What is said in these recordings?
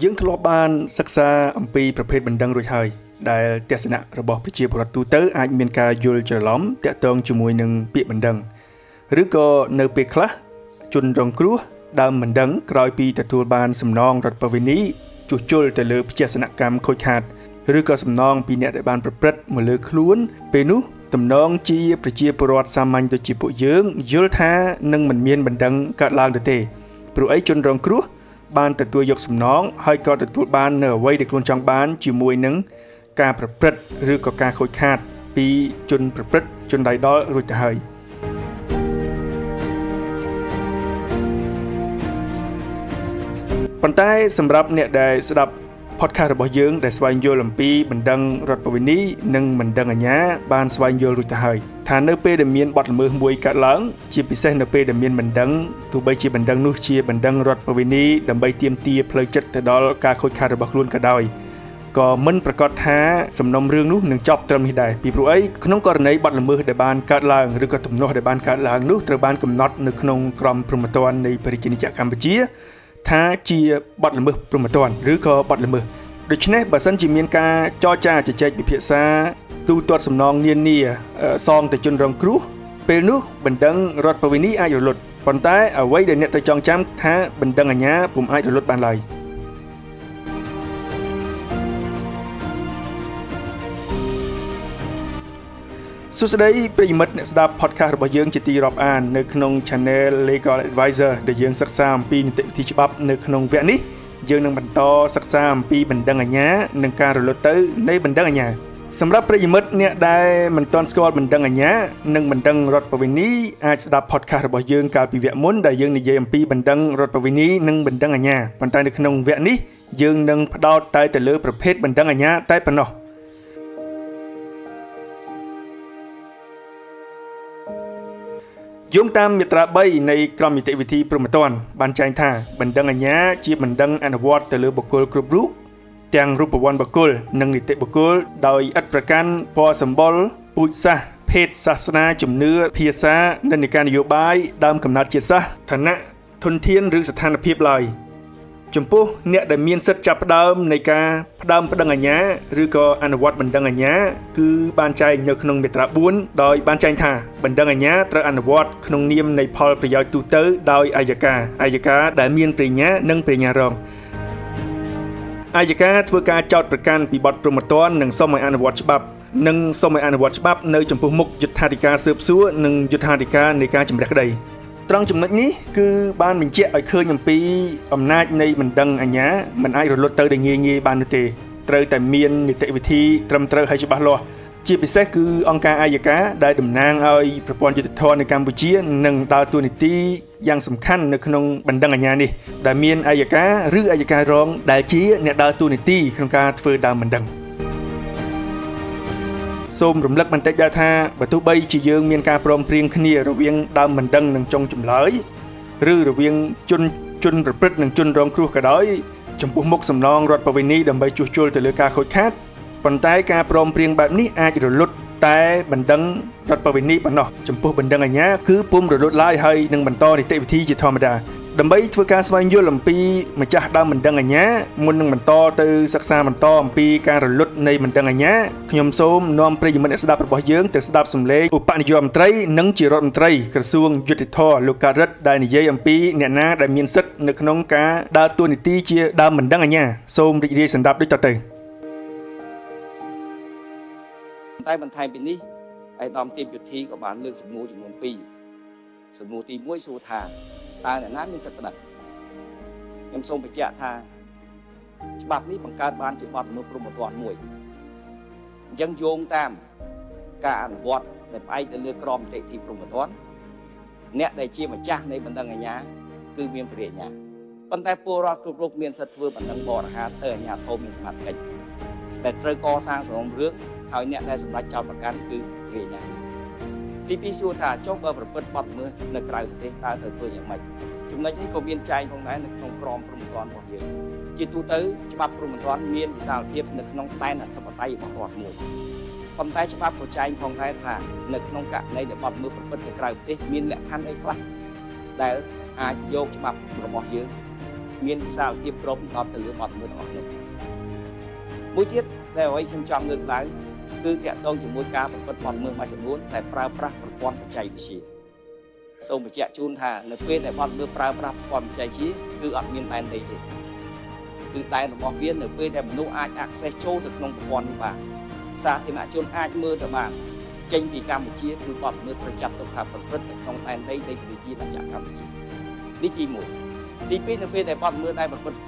យើងធ្លាប់បានសិក្សាអំពីប្រភេទបណ្ដឹងរួចហើយដែលទស្សនៈរបស់ប្រជាពលរដ្ឋទូទៅអាចមានការយល់ច្រឡំតាក់ទងជាមួយនឹងពាក្យបណ្ដឹងឬក៏នៅពេលខ្លះជនរងគ្រោះដើមបណ្ដឹងក្រោយពីទទួលបានសំណងរដ្ឋប្បវេណីជួសជុលទៅលើព្យសនកម្មខូចខាតឬក៏សំណងពីអ្នកដែលបានប្រព្រឹត្តមកលើខ្លួនពេលនោះទំនងជាប្រជាពលរដ្ឋសាមញ្ញដូចជាពួកយើងយល់ថានឹងមិនមានបណ្ដឹងកើតឡើងទៅទេព្រោះអីជនរងគ្រោះបានទទួលយកសំណងហើយក៏ទទួលបាននៅអ្វីដែលខ្លួនចង់បានជាមួយនឹងការប្រព្រឹត្តឬក៏ការខូចខាតពីជនប្រព្រឹត្តជនដៃដល់រួចទៅហើយប៉ុន្តែសម្រាប់អ្នកដែលស្ដាប់ podcast របស់យើងដែលស្វែងយល់អំពីបណ្ដឹងរដ្ឋប្បវេណីនិងបណ្ដឹងអាជ្ញាបានស្វែងយល់រួចទៅហើយថានៅពេលដែលមានបទល្មើសមួយកើតឡើងជាពិសេសនៅពេលដែលមានបណ្ដឹងទោះបីជាបណ្ដឹងនោះជាបណ្ដឹងរដ្ឋប្បវេណីដើម្បីទាមទារផ្លូវចិត្តទៅដល់ការខូចខាតរបស់ខ្លួនក៏ដោយក៏មិនប្រកាសថាសំណុំរឿងនោះនឹងចប់ត្រឹមនេះដែរពីព្រោះអីក្នុងករណីបទល្មើសដែលបានកើតឡើងឬក៏ទំនាស់ដែលបានកើតឡើងនោះត្រូវបានកំណត់នៅក្នុងក្រមព្រហ្មទណ្ឌនៃព្រះរាជាណាចក្រកម្ពុជាថាជាបទល្មើសព្រហ្មទណ្ឌឬក៏បទល្មើសដូច្នេះបើសិនជាមានការចរចាជជែកពិភាក្សាទូទាត់សំណងនានាសងទៅជនរងគ្រោះពេលនោះបណ្ដឹងរដ្ឋប្បវេណីអាចរលត់ប៉ុន្តែអ្វីដែលអ្នកត្រូវចងចាំថាបណ្ដឹងអាជ្ញាពុំអាចរលត់បានឡើយសួស្តីប្រិយមិត្តអ្នកស្ដាប់ podcast របស់យើងជាទីរាប់អាននៅក្នុង Channel Legal Advisor ដែលយើងសិក្សាអំពីនីតិវិធីច្បាប់នៅក្នុងវគ្គនេះយើងនឹងបន្តសិក្សាអំពីបណ្ដឹងអាជ្ញានិងការរលត់ទៅនៃបណ្ដឹងអាជ្ញាសម្រាប់ប្រិយមិត្តអ្នកដែលមិនទាន់ស្គាល់បណ្ដឹងអាជ្ញានិងបណ្ដឹងរដ្ឋប្បវេណីអាចស្ដាប់ podcast របស់យើងកាលពីវគ្គមុនដែលយើងនិយាយអំពីបណ្ដឹងរដ្ឋប្បវេណីនិងបណ្ដឹងអាជ្ញាប៉ុន្តែនៅក្នុងវគ្គនេះយើងនឹងផ្ដោតតែទៅលើប្រភេទបណ្ដឹងអាជ្ញាតែប៉ុណ្ណោះយោងតាមមាត្រា3នៃក្រមនីតិវិធីព្រហ្មទណ្ឌបានចែងថាបណ្ដឹងអាជ្ញាជាបណ្ដឹងអនុវត្តទៅលើបុគ្គលគ្រប់រូបទាំងរូបវន្តបុគ្គលនិងនីតិបុគ្គលដោយឥតប្រកាន់ពណ៌សម្បុរពូជសាសន៍ភេទសាសនាជំនឿភាសានិន្នាការនយោបាយដើមកំណត់ជាតិសាសន៍ឋានៈធនធានឬស្ថានភាពឡើយចំពោះអ្នកដែលមានសិទ្ធិចាប់ផ្ដើមនៃការផ្ដើមប្តឹងអាជ្ញាឬក៏អនុវត្តបណ្ដឹងអាជ្ញាគឺបានចែងនៅក្នុងមាត្រា4ដោយបានចែងថាបណ្ដឹងអាជ្ញាត្រូវអនុវត្តក្នុងនាមនៃផលប្រយោជន៍ទូទៅដោយអយ្យការដែលមានព្រះញ្ញានិងព្រះញ្ញារងអយ្យការធ្វើការចោទប្រកាន់ពីបទព្រហ្មទណ្ឌនិងសូមឲ្យអនុវត្តច្បាប់និងសូមឲ្យអនុវត្តច្បាប់នៅចំពោះមុខយុត្តាធិការស៊ើបសួរនិងយុត្តាធិការនៃការជម្រះក្តីត្រង់ចំណុចនេះគឺបានបញ្ជាក់ឲ្យឃើញអំពីអំណាចនៃបណ្ដឹងអាជ្ញាមិនអាចរលត់ទៅដោយងាយៗបាននោះទេត្រូវតែមាននីតិវិធីត្រឹមត្រូវហើយច្បាស់លាស់ជាពិសេសគឺអង្គការអយ្យការដែលតំណាងឲ្យប្រព័ន្ធយុត្តិធម៌នៅកម្ពុជានឹងដើរតួនាទីយ៉ាងសំខាន់នៅក្នុងបណ្ដឹងអាជ្ញានេះដែលមានអយ្យការឬអយ្យការរងដែលជាអ្នកដើរតួនាទីក្នុងការធ្វើដើមបណ្ដឹងសូមរំលឹកបន្តិចដែរថាបើទោះបីជាយើងមានការព្រមព្រៀងគ្នារវាងដើមបណ្ដឹងនិងចុងចម្លើយឬរវាងជនប្រព្រឹត្តនិងជនរងគ្រោះក៏ដោយចំពោះមុខសំណងរដ្ឋប្បវេណីដើម្បីជួសជុលទៅលើការខូចខាតប៉ុន្តែការព្រមព្រៀងបែបនេះអាចរលត់តែបណ្ដឹងរដ្ឋប្បវេណីប៉ុណ្ណោះចំពោះបណ្ដឹងអាជ្ញាគឺពុំរលត់ឡើយហើយនឹងបន្តនីតិវិធីជាធម្មតាដើម្បីធ្វើការស្វែងយល់អំពីម្ចាស់ដើមបណ្ដឹងអាជ្ញាមុននឹងបន្តទៅសិក្សាបន្តអំពីការរលត់នៃបណ្ដឹងអាជ្ញាខ្ញុំសូមនាំប្រិយមិត្តអ្នកស្ដាប់របស់យើងទៅស្ដាប់សំឡេងឧបនាយករដ្ឋមន្ត្រីនិងជារដ្ឋមន្ត្រីក្រសួងយុត្តិធម៌លោកកើតរិទ្ធដែលនិយាយអំពីអ្នកណាដែលមានសិទ្ធិនៅក្នុងការដើរតួនាទីជាដើមបណ្ដឹងអាជ្ញាសូមរីករាយស្ដាប់ដូចតទៅតែបន្ថែមពីនេះឯកឧត្តមទៀមយុទ្ធីក៏បានលើកសំណួរចំនួន2សំណួរទី1សួរថាតើអ្នកណាមានសិទ្ធិប្តឹងខ្ញុំសូមបញ្ជាក់ថាច្បាប់នេះបង្កើតបានជាបទល្មើសព្រហ្មទណ្ឌមួយអញ្ចឹងយោងតាមការអនុវត្តដែលផ្អែកទៅលើក្រមនីតិវិធីព្រហ្មទណ្ឌអ្នកដែលជាម្ចាស់នៃបណ្ដឹងអាជ្ញាគឺមានព្រះរាជអាជ្ញាប៉ុន្តែពលរដ្ឋគ្រប់រូបមានសិទ្ធិធ្វើបណ្ដឹងបរិហារទៅអាជ្ញាធរមានសមត្ថកិច្ចតែត្រូវកសាងសំណុំរឿងហើយអ្នកដែលសម្រេចចោទប្រកាន់គឺរាជអាជ្ញាទី2សួរថាចុះបើប្រព្រឹត្តបទល្មើសនៅក្រៅប្រទេសតើត្រូវធ្វើយ៉ាងម៉េចចំណុចនេះក៏មានចែងផងដែរនៅក្នុងក្រមព្រហ្មទណ្ឌរបស់យើងជាទូទៅច្បាប់ព្រហ្មទណ្ឌមានវិសាលភាពនៅក្នុងដែនអធិបតេយ្យរបស់រដ្ឋមួយប៉ុន្តែច្បាប់ក៏ចែងផងដែរថានៅក្នុងករណីដែលបទល្មើសប្រព្រឹត្តនៅក្រៅប្រទេសមានលក្ខខណ្ឌអីខ្លះដែលអាចយកច្បាប់របស់យើង មានវិសាលភាពគ្របដណ្ដប់ទៅលើបទល្មើសទាំងអស់នោះមួយទៀតដែលអ្វីខ្ញុំចង់លើកឡើងគឺតាក់ទងជាមួយការប្រព្រឹត្តបទល្មើសមួយចំនួនដែលប្រើប្រាស់ប្រព័ន្ធបច្ចេកវិទ្យាសូមបញ្ជាក់ជូនថានៅពេលដែលបទល្មើសប្រើប្រាស់ប្រព័ន្ធបច្ចេកវិទ្យាគឺអត់មានដែនដីទេគឺដែនរបស់វានៅពេលដែលមនុស្សអាច access ចូលទៅក្នុងប្រព័ន្ធនេះបានសាធារណជនអាចមើលទៅបានចេញពីកម្ពុជាគឺបទល្មើសត្រូវចាត់ទុកថាប្រព្រឹត្តនៅក្នុងដែនដីនៃប្រជាណាចក្រកម្ពុជានេះទី1ទី2នៅពេលដែលបទល្មើសដែលប្រព្រឹត្ត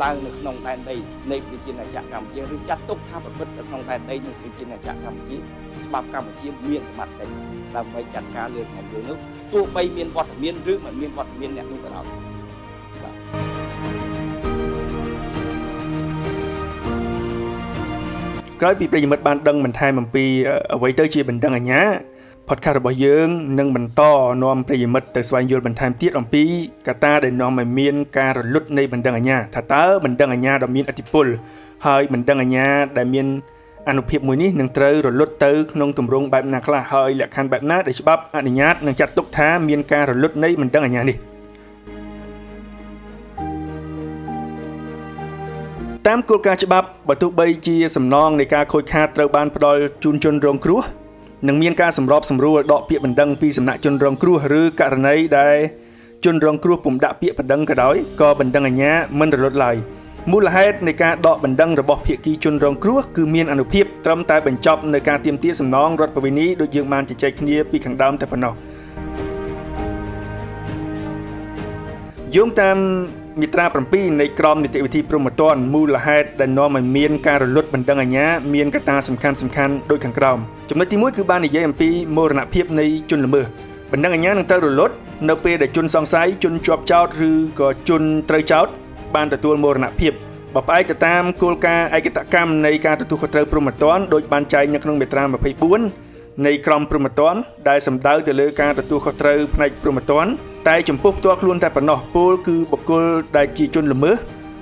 ឡើងនៅក្នុងដែនដីនៃប្រជាណាចក្រកម្ពុជាឬចាត់ទុកថាប្រព្រឹត្តនៅក្នុងដែនដីនៃប្រជាណាចក្រកម្ពុជាច្បាប់កម្ពុជាមានសមត្ថកិច្ចដើម្បីចាត់ការលើសំណុំរឿងនោះទោះបីមានវត្តមានឬមិនមានវត្តមានអ្នកនោះក៏ដោយបាទក្រោយពីប្រិយមិត្តបានដឹងបន្ថែមអំពីអ្វីទៅជាបណ្ដឹងអាជ្ញា podcast របស់យើងនឹងបន្តនាំប្រិយមិត្តទៅស្វែងយល់បន្ថែមទៀតអំពីកត្តាដែលនាំឲ្យមានការរលត់នៃបណ្ដឹងអាជ្ញាថាតើបណ្ដឹងអាជ្ញាដ៏មានឥទ្ធិពលហើយបណ្ដឹងអាជ្ញាដែលមានអានុភាពមួយនេះនឹងត្រូវរលត់ទៅក្នុងទម្រង់បែបណាខ្លះហើយលក្ខខណ្ឌបែបណាដែលច្បាប់អនុញ្ញាតនិងចាត់ទុកថាមានការរលត់នៃបណ្ដឹងអាជ្ញានេះតាមគោលការណ៍ច្បាប់បើទោះបីជាសំណងនៃការខូចខាតត្រូវបានផ្ដល់ជូនជនរងគ្រោះនិងមានការសម្របសម្រួលដកពាក្យបណ្ដឹងពីសំណាក់ជនរងគ្រោះឬករណីដែលជនរងគ្រោះពុំដាក់ពាក្យបណ្ដឹងក៏ដោយក៏បណ្ដឹងអាជ្ញាមិនរលត់ឡើយមូលហេតុនៃការដកបណ្ដឹងរបស់ភាគីជនរងគ្រោះគឺមានអានុភាពត្រឹមតែបញ្ចប់នៅការទាមទារសំណងរដ្ឋប្បវេណីដូចយើងបានជជែកគ្នាពីខាងដើមតែប៉ុណ្ណោះយោងតាមមាត្រា7នៃក្រមនីតិវិធីព្រហ្មទណ្ឌមូលហេតុដែលនាំឲ្យមានការរលត់បណ្ដឹងអាជ្ញាមានកត្តាសំខាន់ៗដូចខាងក្រោមចំណុចទី1គឺបាននិយាយអំពីមរណភាពនៃជនល្មើសបណ្ដឹងអាជ្ញានឹងត្រូវរលត់នៅពេលដែលជនសង្ស័យជនជាប់ចោទឬក៏ជនត្រូវចោទបានទទួលមរណភាពបើផ្អែកទៅតាមគោលការណ៍ឯកតកម្មនៃការទទួលខុសត្រូវព្រហ្មទណ្ឌដោយបានចែងនៅក្នុងមាត្រា24នៃក្រមព្រហ្មទណ្ឌដែលសំដៅទៅលើការទទួលខុសត្រូវផ្នែកព្រហ្មទណ្ឌតែចំពោះផ្ទាល់ខ្លួនតែប៉ុណ្ណោះពលគឺបុគ្គលដែលជាជនល្មើស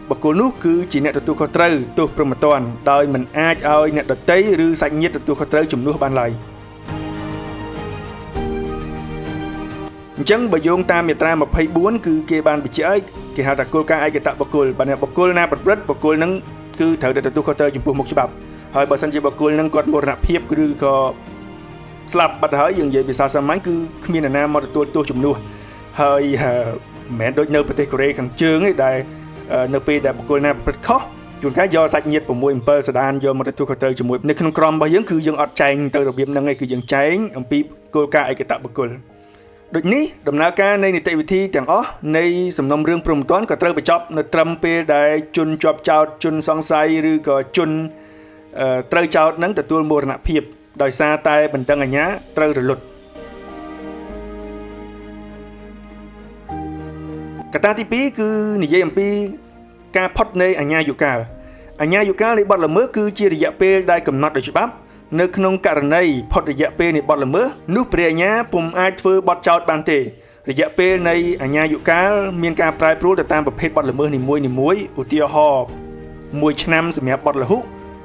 បុគ្គលនោះគឺជាអ្នកទទួលខុសត្រូវទោសព្រហ្មទណ្ឌដោយមិនអាចឲ្យអ្នកដទៃឬសាច់ញាតិទទួលខុសត្រូវជំនួសបានឡើយអញ្ចឹងបើយោងតាមមាត្រា24គឺគេបានបញ្ជាក់ឲ្យគេហៅថាគោលការណ៍ឯកតបុគ្គលបើអ្នកបុគ្គលណាប្រព្រឹត្តបុគ្គលនឹងគឺត្រូវតែទទួលខុសត្រូវចំពោះមុខច្បាប់ហើយបើសិនជាបុគ្គលនឹងគាត់មរណភាពឬក៏ស្លាប់បាត់ហើយយើងនិយាយភាសាសាមញ្ញគឺគ្មានអ្នកណាមកទទួលទោសជំនួសហើយមិនមែនដូចនៅប្រទេសកូរ៉េខាងជើងទេដែលនៅពេលដែលបុគ្គលណាប្រព្រឹត្តខុសជួនកាលយកសាច់ញាតិ6 7សដានយកមកទទួលខុសត្រូវជាមួយនៅក្នុងក្រមរបស់យើងគឺយើងអត់ចែងទៅរបៀបហ្នឹងឯងគឺយើងចែងអំពីគោលការណ៍ឯកតបុគ្គលដូចនេះដំណើរការនៃនីតិវិធីទាំងអស់នៃសំណុំរឿងព្រហ្មទណ្ឌក៏ត្រូវបញ្ចប់នៅត្រឹមពេលដែលជនជាប់ចោទជនសង្ស័យឬក៏ជនត្រូវចោទនឹងទទួលមរណភាពដោយសារតែបណ្ដឹងអាជ្ញាត្រូវរលត់កត្តាទី2គឺនិយាយអំពីការផុតនៃអាជ្ញាយុកាលអាជ្ញាយុកាលនៃបទល្មើសគឺជារយៈពេលដែលកំណត់ដោយច្បាប់នៅក្នុងករណីផុតរយៈពេលនៃបទល្មើសនោះព្រះអាជ្ញាពុំអាចធ្វើបទចោទបានទេរយៈពេលនៃអាជ្ញាយុកាលមានការប្រែប្រួលទៅតាមប្រភេទបទល្មើសនីមួយៗឧទាហរណ៍1ឆ្នាំសម្រាប់បទលហុ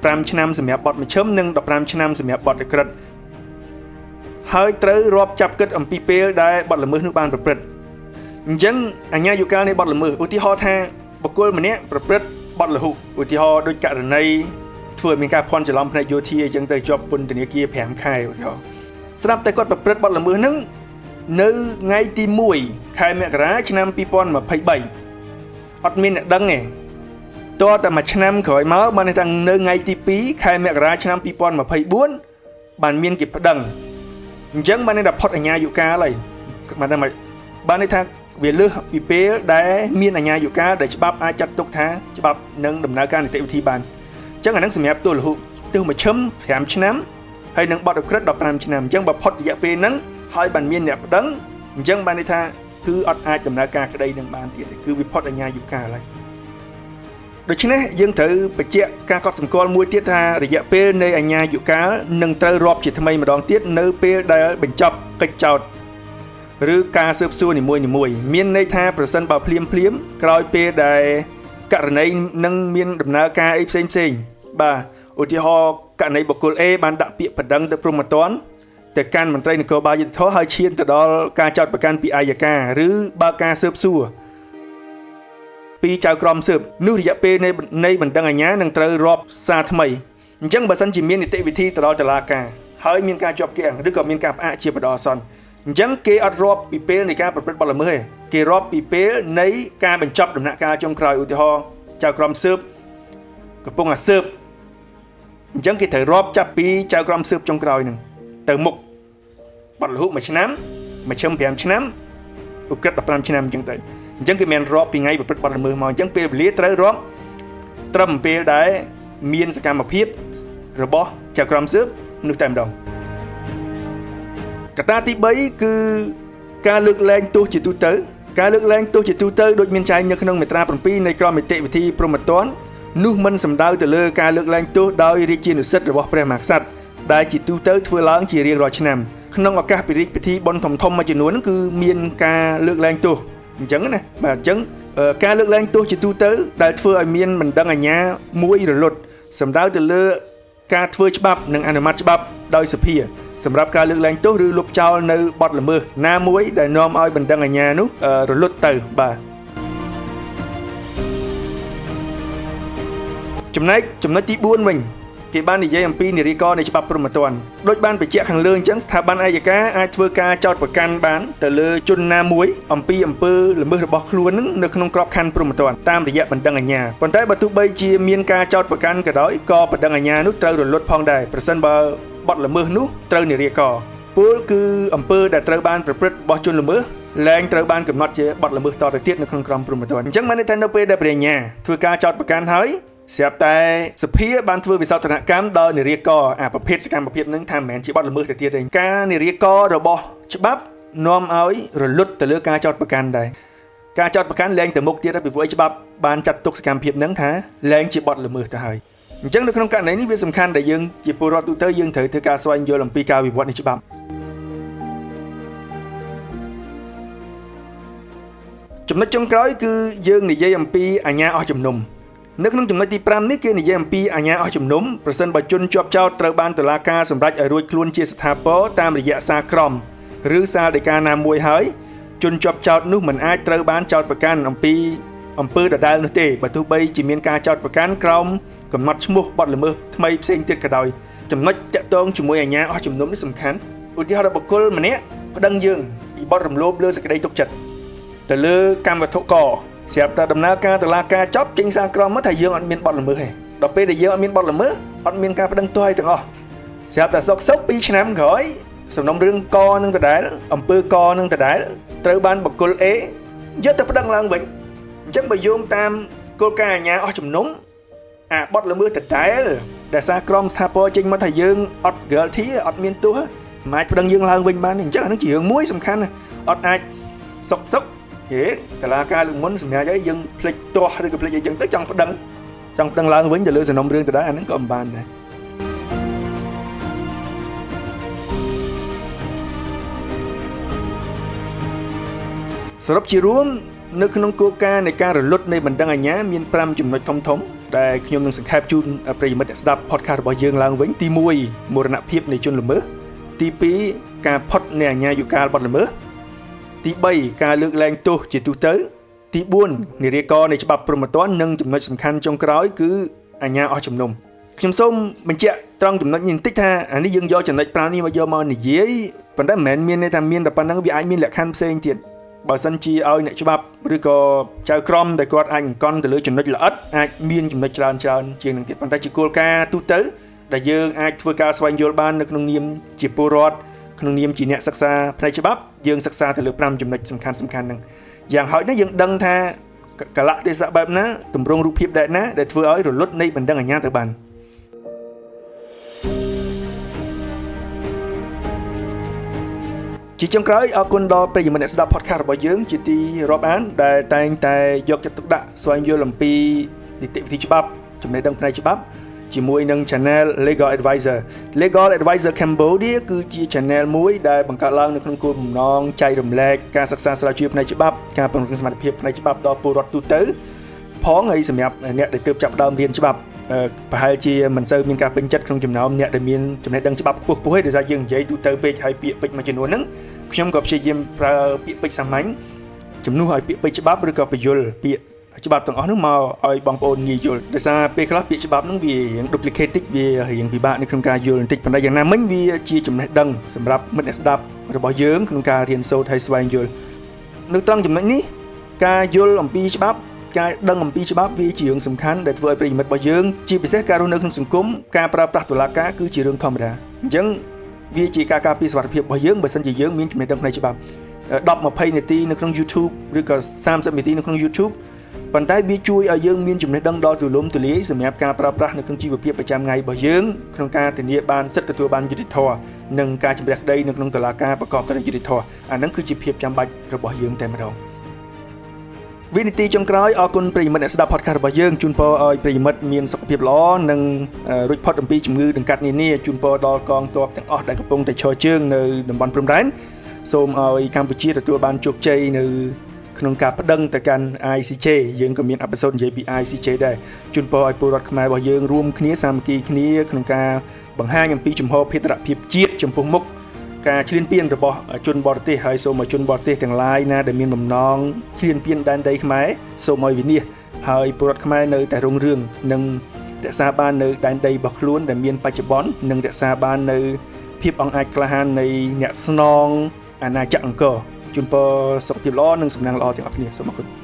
5ឆ្នាំសម្រាប់បទមជ្ឈិមនិង15ឆ្នាំសម្រាប់បទឧក្រិដ្ឋហើយត្រូវរាប់ចាប់គិតអំពីពេលដែលបទល្មើសនោះបានប្រព្រឹត្តអញ្ចឹងអាជ្ញាយុកាលនៃបទល្មើសឧទាហរណ៍ថាបុគ្គលម្នាក់ប្រព្រឹត្តបទលហុឧទាហរណ៍ដូចករណីធ្វើឲ្យមានការភ័ន្តច្រឡំផ្នែកយោធាអញ្ចឹងទៅជាប់ពន្ធនាគារ5ខែឧទាហរណ៍ស្រាប់តែគាត់ប្រព្រឹត្តបទល្មើសហ្នឹងនៅថ្ងៃទី1ខែមករាឆ្នាំ2023អត់មានអ្នកដឹងទេតើតែមួយឆ្នាំក្រោយមកបានថានៅថ្ងៃទី2ខែមករាឆ្នាំ2024បានមានគេប្តឹងអញ្ចឹងបានន័យថាផុតអាជ្ញាយុកាលហើយបានន័យថាវាលើសពីពេលដែលមានអាជ្ញាយុកាលដែលច្បាប់អាចចាត់ទុកថាច្បាប់នឹងដំណើរការនីតិវិធីបានអញ្ចឹងអានឹងសម្រាប់ទោសលហុទោសមជ្ឈិម5ឆ្នាំហើយនឹងបទឧក្រិដ្ឋ15ឆ្នាំអញ្ចឹងបើផុតរយៈពេលហ្នឹងហើយបានមានអ្នកប្តឹងអញ្ចឹងបានន័យថាគឺអត់អាចដំណើរការក្តីនឹងបានទៀតគឺវាផុតអាជ្ញាយុកាលហើយដូច្នេះយើងត្រូវបញ្ជាក់ការកត់សម្គាល់មួយទៀតថារយៈពេលនៃអាជ្ញាយុកាលនឹងត្រូវរាប់ជាថ្មីម្ដងទៀតនៅពេលដែលបញ្ចប់កិច្ចចោទឬការស៊ើបសួរនីមួយៗមានន័យថាប្រសិនបើភ្លាមៗក្រោយពេលដែលករណីនឹងមានដំណើរការអីផ្សេងៗបាទឧទាហរណ៍ករណីបុគ្គល A បានដាក់ពាក្យប្តឹងទៅព្រហ្មទណ្ឌទៅកាន់មន្ត្រីនគរបាលយុត្តិធម៌ហើយឈានទៅដល់ការចោទប្រកាន់ពីអយ្យការឬបើកការស៊ើបសួរ ពីចៅក្រមស៊ើបនោះរយៈពេលនៃបណ្ដឹងអាជ្ញានឹងត្រូវរាប់សារថ្មីអញ្ចឹងបើសិនជាមាននីតិវិធីទៅដល់តុលាការហើយមានការជាប់គាំងឬក៏មានការផ្អាកជាបណ្ដោះអាសន្នអញ្ចឹងគេអត់រាប់ពីពេលនៃការប្រព្រឹត្តបទល្មើសទេគេរាប់ពីពេលនៃការបញ្ចប់ដំណាក់កាលចុងក្រោយឧទាហរណ៍ចៅក្រមស៊ើបកំពុងតែស៊ើបអញ្ចឹងគេត្រូវរាប់ចាប់ពីចៅក្រមស៊ើបចុងក្រោយហ្នឹងទៅមុខបទលហុ1ឆ្នាំមួយឈឹម5ឆ្នាំឧក្រិដ្ឋ15ឆ្នាំអញ្ចឹងទៅអញ្ចឹងគេមានរាប់ពីថ្ងៃប្រព្រឹត្តបទល្មើសមកអញ្ចឹងពេលវេលាត្រូវរាប់ត្រឹមពេលដែលមានសកម្មភាពរបស់ចៅក្រមស៊ើបនោះតែម្ដងកត្តាទី3គឺការលើកលែងទោសជាទូទៅការលើកលែងទោសជាទូទៅដូចមានចែងនៅក្នុងមាត្រា7នៃក្រមនីតិវិធីព្រហ្មទណ្ឌនោះមិនសំដៅទៅលើការលើកលែងទោសដោយរាជានុសិទ្ធិរបស់ព្រះមហាក្សត្រដែលជាទូទៅធ្វើឡើងជារៀងរាល់ឆ្នាំក្នុងឱកាសពិធីបុណ្យធំៗមួយចំនួនគឺមានការលើកលែងទោសអញ្ចឹងណាបាទអញ្ចឹងការលើកលែងទោសជាទូទៅដែលធ្វើឲ្យមានបណ្ដឹងអាជ្ញាមួយរលត់សំដៅទៅលើការធ្វើច្បាប់និងអនុម័តច្បាប់ដោយសភាសម្រាប់ការលើកលែងទោសឬលុបចោលនៅបទល្មើសណាមួយដែលនាំឲ្យបណ្ដឹងអាជ្ញានោះរលត់ទៅបាទចំណែកចំណុចទី4វិញគេបាននិយាយអំពីនិរិករនៃច្បាប់ព្រហ្មទណ្ឌដូចបានបញ្ជាក់ខាងលើអញ្ចឹងស្ថាប័នអយ្យការអាចធ្វើការចោទប្រកាន់បានទៅលើជនណាមួយអំពីអំពើល្មើសរបស់ខ្លួននឹងនៅក្នុងក្របខ័ណ្ឌព្រហ្មទណ្ឌតាមរយៈបណ្ដឹងអាជ្ញាប៉ុន្តែបើទោះបីជាមានការចោទប្រកាន់ក៏ដោយក៏បណ្ដឹងអាជ្ញានោះត្រូវរលត់ផងដែរប្រសិនបើបទល្មើសនោះត្រូវនិរិករពលគឺអំពើដែលត្រូវបានប្រព្រឹត្តរបស់ជនល្មើសលែងត្រូវបានកំណត់ជាបទល្មើសតទៅទៀតនៅក្នុងក្រមព្រហ្មទណ្ឌអញ្ចឹងបានន័យថានៅពេលដែលព្រះអាជ្ញាធ្វើការចោទប្រកាន់ហើយស្រាប់តែសភាបានធ្វើវិសោធនកម្មដោយនិរាករអាប្រភេទសកម្មភាពនឹងថាមិនមែនជាបទល្មើសទៅទៀតទេការនិរាកររបស់ច្បាប់នាំឲ្យរលត់ទៅលើការចោទប្រកាន់ដែរការចោទប្រកាន់លែងទៅមុខទៀតហើយពីព្រោះច្បាប់បានចាត់ទុកសកម្មភាពនឹងថាលែងជាបទល្មើសទៅហើយអញ្ចឹងនៅក្នុងករណីនេះវាសំខាន់ដែលយើងជាពលរដ្ឋទូទៅយើងត្រូវធ្វើការស្វែងយល់អំពីការវិវត្តនៃច្បាប់ចំណុចចុងក្រោយគឺយើងនិយាយអំពីអាជ្ញាអស់ជំនុំនៅក្នុងចំណុចទី5នេះគេនិយាយអំពីអាជ្ញាអស់ជំនុំប្រសិនបើជនជាប់ចោទត្រូវបានតុលាការសម្រេចឲ្យរួចខ្លួនជាស្ថាពរតាមរយៈសារក្រមឬសាលដីកាណាមួយហើយជនជាប់ចោទនោះមិនអាចត្រូវបានចោទប្រកាន់អំពីអំពើដដែលនោះទេបើទោះបីជាមានការចោទប្រកាន់ក្រោមកំណត់ឈ្មោះបទល្មើសថ្មីផ្សេងទៀតក៏ដោយចំណុចតាក់ទងជាមួយអាជ្ញាអស់ជំនុំនេះសំខាន់ឧទាហរណ៍បុគ្គលម្នាក់ប្តឹងយើងពីបទរំលោភលើសេចក្តីទុកចិត្តទៅលើកម្មវត្ថុកស្រាប់តែដំណើរការតុលាការចប់ចេញសារក្រមមកថាយើងអត់មានបទល្មើសទេដល់ពេលដែលយើងអត់មានបទល្មើសអត់មានការប្តឹងទោសឲ្យទាំងអស់ស្រាប់តែសុកសុក2ឆ្នាំក្រោយសំណុំរឿងកនឹងដដែលអំពើកនឹងដដែលត្រូវបានបុគ្គល A យកទៅប្តឹងឡើងវិញអញ្ចឹងបើយោងតាមគោលការណ៍អាជ្ញាអស់ជំនុំអាបទល្មើសដដែលដែលសារក្រមស្ថាពរចេញមកថាយើងអត់ guilty អត់មានទោសមិនអាចប្តឹងយើងឡើងវិញបានអញ្ចឹងអានឹងជារឿងមួយសំខាន់ណាអត់អាចសុកសុកហេតឡាការលើកមុនសម្រាប់អីយើងភ្លេចទាស់ឬក៏ភ្លេចអីចឹងទៅចង់ប្តឹងឡើងវិញទៅលើសំណុំរឿងទៅដែរអាហ្នឹងក៏មិនបានដែរសរុបជារួមនៅក្នុងគោលការណ៍នៃការរលត់នៃបណ្ដឹងអាជ្ញាមាន5ចំណុចធំៗដែលខ្ញុំនឹងសង្ខេបជូនប្រិយមិត្តអ្នកស្ដាប់ podcast របស់យើងឡើងវិញទី1មរណភាពនៃជនល្មើសទី2ការផុតនៃអាជ្ញាយុកាលបទល្មើសទី3ការលើកលែងទោសជាទូទៅទី4និរាករណ៍នៃច្បាប់ព្រហ្មទណ្ឌនិងចំណុចសំខាន់ចុងក្រោយគឺអាជ្ញាអស់ជំនុំខ្ញុំសូមបញ្ជាក់ត្រង់ចំណុចនេះបន្តិចថាអានេះយើងយកចំណុច5នេះមកយកមកនិយាយប៉ុន្តែមិនមែនមានន័យថាមានតែប៉ុណ្្នឹងវាអាចមានលក្ខខណ្ឌផ្សេងទៀតបើសិនជាឲ្យអ្នកច្បាប់ឬក៏ចៅក្រមដែលគាត់អាចអង្គន់ទៅលើចំណុចល្អិតអាចមានចំណុចច្រើនជាងនឹងទៀតប៉ុន្តែជាគោលការណ៍ទូទៅដែលយើងអាចធ្វើការស្វែងយល់បាននៅក្នុងនាមជាពលរដ្ឋក្នុងនាមជាអ្នកសិក្សាផ្នែកច្បាប់យើងសិក្សាទៅលើ5ចំណុចសំខាន់ហ្នឹងយ៉ាងហោចណាស់យើងដឹងថាកលៈទេសៈបែបណាទម្រង់រូបភាពបែបណាដែលធ្វើឲ្យរលត់នៃបណ្ដឹងអាជ្ញាទៅបានជាចុងក្រោយអរគុណដល់ប្រិយមិត្តអ្នកស្ដាប់ podcast របស់យើងជាទីរាប់អានដែលតែងតែយកចិត្តទុកដាក់ស្វែងយល់អំពីនីតិវិធីច្បាប់ចំណេះដឹងផ្នែកច្បាប់ជាមួយនឹង Channel Legal Advisor Legal Advisor Cambodia គឺជា Channel មួយដែលបង្កើតឡើងនៅក្នុងគោលបំណងចែករំលែកការសិក្សាស្រាវជ្រាវផ្នែកច្បាប់ការពង្រឹងសមត្ថភាពផ្នែកច្បាប់ដល់ពលរដ្ឋទូទៅផងហើយសម្រាប់អ្នកដែលទើបចាប់ផ្ដើមរៀនច្បាប់ប្រហែលជាមិនសូវមានការពេញចិត្តក្នុងចំណោមអ្នកដែលមានចំណេះដឹងច្បាប់ខ្ពស់ៗទេដោយសារយើងនិយាយទូទៅពេកហើយពាក្យពេចន៍មួយចំនួនហ្នឹងខ្ញុំក៏ព្យាយាមប្រើពាក្យពេចន៍សាមញ្ញជំនួសឲ្យពាក្យពេចន៍ច្បាប់ឬក៏ពយល់ពាក្យ ច្បាប់ទាំងអស់នោះមកឲ្យបងប្អូនងាយយល់ដោយសារពេលខ្លះពាក្យច្បាប់ហ្នឹងវារៀង duplicate តិចវារៀងពិបាកនៅក្នុងការយល់បន្តិចប៉ុន្តែយ៉ាងណាមិញវាជាចំណេះដឹងសម្រាប់មិត្តអ្នកស្ដាប់របស់យើងក្នុងការរៀនសូត្រហើយស្វែងយល់នៅត្រង់ចំណុចនេះការយល់អំពីច្បាប់ការដឹងអំពីច្បាប់វាជារឿងសំខាន់ដែលធ្វើឲ្យប្រិយមិត្តរបស់យើងជាពិសេសការរស់នៅក្នុងសង្គមការប្រើប្រាស់តុលាការគឺជារឿងធម្មតាអញ្ចឹងវាជាការការពារសុវត្ថិភាពរបស់យើងបើសិនជាយើងមានចំណេះដឹងផ្នែកច្បាប់10 20នាទីនៅក្នុង YouTube ឬក៏30នាទីនៅក្នុង YouTube ប៉ុន្តែវាជួយឲ្យយើងមានចំណេះដឹងដ៏ទូលំទូលាយសម្រាប់ការប្រើប្រាស់នៅក្នុងជីវភាពប្រចាំថ្ងៃរបស់យើងក្នុងការធានាបានសិទ្ធិទទួលបានយុត្តិធម៌និងការជម្រះក្តីនៅក្នុងតុលាការប្រកបដោយយុត្តិធម៌អាហ្នឹងគឺជាភាពចាំបាច់របស់យើងតែម្ដងវិនាទីចុងក្រោយអរគុណប្រិយមិត្តអ្នកស្ដាប់ podcast របស់យើងជូនពរឲ្យប្រិយមិត្តមានសុខភាពល្អនិងរួចផុតអំពីជំងឺដង្កាត់នានាជូនពរដល់កងទ័ពទាំងអស់ដែលកំពុងតែឈរជើងនៅតំបន់ព្រំដែនសូមឲ្យកម្ពុជាទទួលបានជោគជ័យនៅក្នុងការប្តឹងទៅកាន់ ICJ យើងក៏មាន episode និយាយពី ICJ ដែរជូនពរឲ្យពលរដ្ឋខ្មែររបស់យើងរួមគ្នាសាមគ្គីគ្នាក្នុងការបង្ហាញអំពីជំហរភេរភាពជាតិចំពោះមុខការឈ្លានពានរបស់ជនបរទេសហើយសូមឲ្យជនបរទេសទាំងឡាយណាដែលមានបំណងឈ្លានពានដែនដីខ្មែរសូមឲ្យវិនាសហើយពលរដ្ឋខ្មែរនៅតែរុងរឿងនិងរក្សាបាននៅដែនដីរបស់ខ្លួនដែលមានបច្ចុប្បន្ននិងរក្សាបាននៅភាពអង់អាចក្លាហាននៃអ្នកស្នងអាណាចក្រអង្គរជូនពរសុខភាពល្អនិងសំណាងល្អទាំងអស់គ្នាសូមអរគុណ។